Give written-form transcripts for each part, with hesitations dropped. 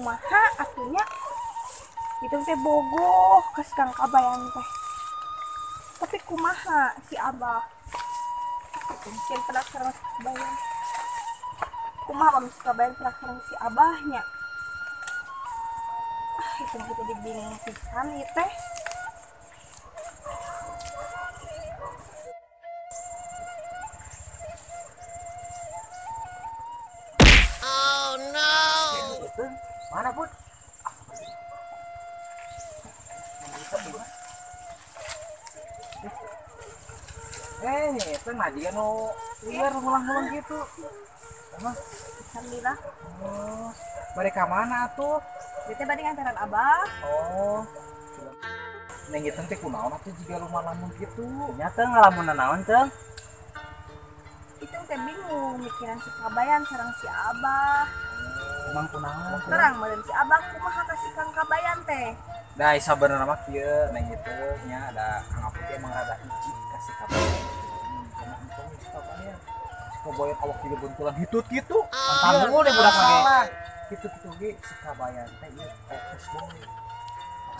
Kumaha atunya itu teh bogoh ka si Kang Kabayan teh. Tapi kumaha si Abah? Mungkin penasaran si Kabayan. Kumaha pami si Kabayan penasaran si Abahnya? Ah, itu kita jadi bingung pisan ieu teh. Oh no. Mana, Put? Itu mah dia nu liar ngulang-ngulang gitu. Emang alhamdulillah. Oh, mereka mana tuh? Dia teh bade nganteran Abah. Oh. Neng ieu teh kunaon atuh jiga lumalamun kitu. Nya teh ngalamun naon teh? Itu teh bingung mikiran si Kabayan sareng si Abah. Emang kunaon? Terang meureun si Abah kumaha ka si Kang Kabayan teh. Da sabenerna mah kieu neng ieu nya da Kang Aput emang rada ijik ka si Kabayan. Emang entong si Kabayan. Si Kabayan awak juga bentulan hitut kitu. Pantang deh budak mah ge. Kitu-kitu ge si Kabayan teh ieu fokus boy.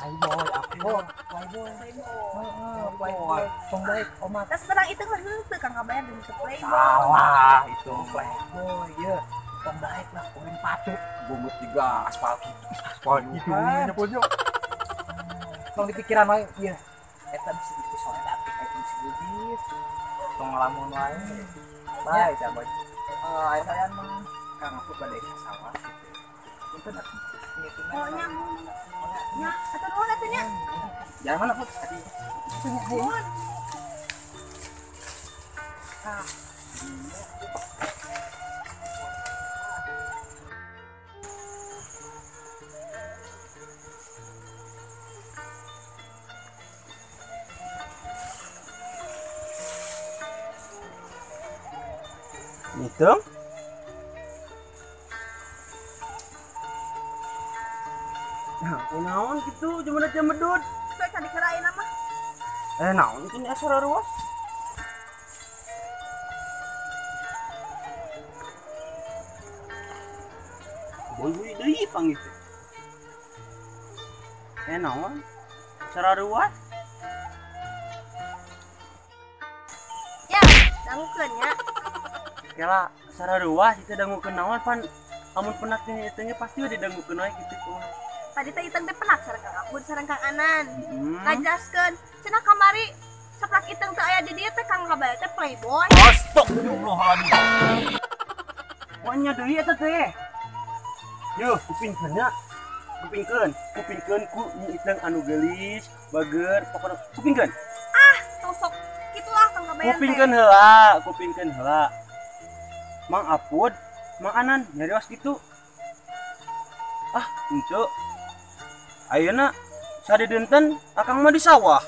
Playboy aku. Playboy. Heeh, playboy. Tong baik omat. Tas terang itu mah henteu Kang Kabayan teu playboy. Salah itu playboy ieu. Tong baik lah kuring patut bungut juga aspal kitu. Aspal kitu nya pojok. Tong dipikiran wae ieu. Eta bisa itu soalnya tapi eta bisa geus. Tong ngalamun wae. Bae coba. Aya kabayan mah Kang aku bade ka sawah gitu. Punten atuh. Oh nya. Nya, atuh nuhun atuh nya. Jalan mana, Put? Nuhun. Ah. Ngitung? Nah, kunaon gitu, cuma ada medut. Saya tadi kerain apa? Naon ini asal ruas? Boy deui panggil teh. Naon? Asal ruas? Ya, dangukeun nya. Kela sararuas itu dangukeun naon pan amun penak teh eta nya pasti udah dangukeun wae kitu kumaha. Tadi teh Iteng teh penak sareng Kang Apun sareng Kang Anan. Ngajelaskeun cenah kamari saprak Iteng teh aya di dieu teh Kang Kabayan teh playboy. Astagfirullahaladzim. Wanya deui eta teh. Yuh, kupingkeun nya. Kupingkeun, kupingkeun ku Nyi Iteng anu geulis, bager, pokona kupingkeun. Ah, tusok kitulah Kang Kabayan teh. Kupingkeun heula, kupingkeun heula. Mang Apud, Mang Anan nyarios gitu. Ah, henteu. Ayeuna sadidinten akang mah di sawah.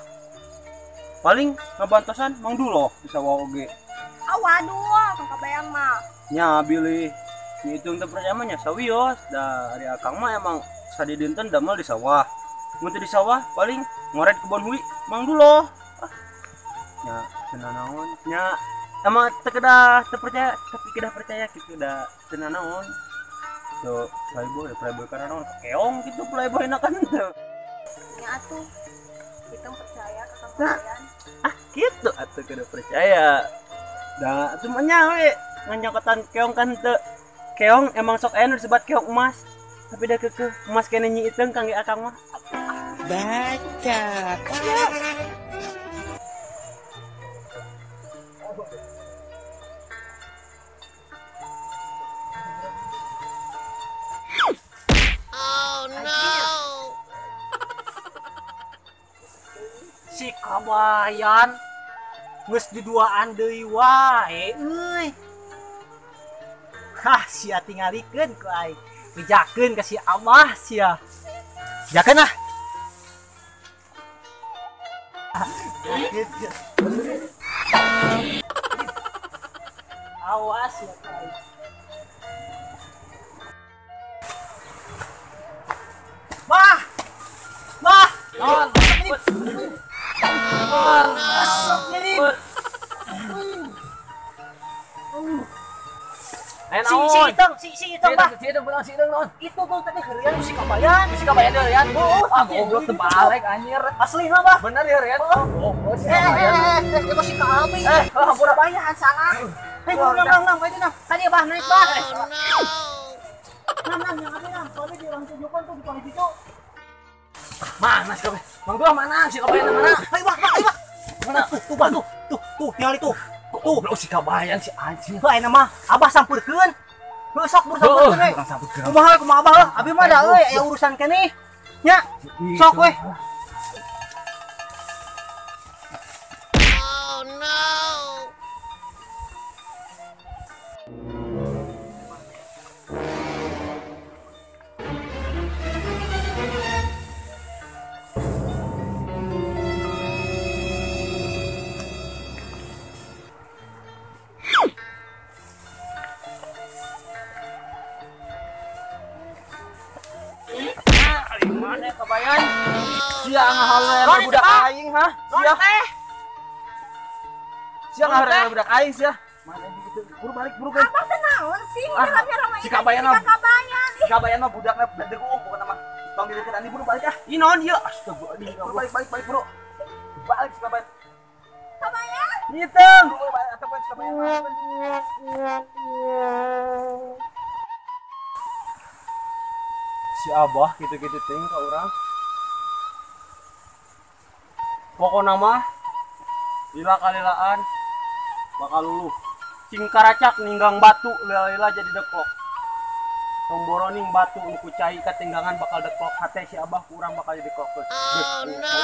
Paling ngabantosan Mang Duloh di sawah oge. Ah, waduh, Kang Kabayan mah. Nya bilih Nyi Itung teh percaya mah nya sawios. Da ari akang mah emang sadidinten damel di sawah. Mun teu di sawah paling ngoret kebon hui Mang Duloh. Ah. Nya cenah naon? Nya emang teu kedah teu percaya tapi kedah percaya kitu da teu naon. Tuh playboy, playboy karena naon keong gitu playboy na kan teu. Nya atuh Iteng percaya ka Kang Kabayan. Ah kitu atuh kudu percaya. Da atuh mah nya we nganyokotan keong kan teu. Keong emang sok aya nu disebat keong emas. Tapi da keukeuh emas keneh Nyi Iteng kangge akang mah. Baca. Oh no. Si Kabayan geus diduaan deui wae euy. Hah, sia tingalikeun ku aing. Bejakeun ka si Abah sia. Bejakeun ah. Awas ya ku aing. Mah. Mah. Naon? Si si itong bah. Si itong si itong naon? Itu tuh tadi heurean si Kabayan. Si Kabayan heurean. Ah goblok teu balik anjir. Asli mah bah. Bener ya heurean. Oh, si Kabayan. Itu si Kabayan. Hampura Kabayan salah. Hei, nang nang kayak nang. Tadi bah naik bah. Nang nang yang apa nang? Soalnya di orang tujukan tuh di kali itu. Mana si Kabayan? Mang gua mana si Kabayan mana? Ayo bah, ayo bah. Mana? Tuh bah tuh. Tuh, tuh tinggal itu. Tuh, goblok si Kabayan si anjing. Heuh ayeuna mah abah sampurkeun. Heuh sok buru sampurkeun we. Kumaha we kumaha abah heuh? Abi mah da euy aya urusan keneh. Nya. Sok we. Oh no. Mana Kabayan? Sia ngahaler budak aing ha? Sia. Sia ngahaler budak aing sia. Mana gitu? Buru balik buru kan. Abah teh naon sih? Rame-rame Si Kabayan mah. Kabayan. Si Kabayan mah budakna degung pokona mah. Tong dideketan ani buru balik ah. Ih naon ieu? Astagfirullahaladzim. Buru balik balik balik buru. Balik si Kabayan. Kabayan. Ngitung. Buru balik ataupun si Kabayan. Si abah gitu-gitu ting ka urang. Pokona mah lila kalilaan bakal luluh. Cing karacak ninggang batu lila-lila jadi deklok. Tong boroning batu nu ku cai katinggangan bakal deklok hate si abah ku urang bakal jadi deklok. Oh no.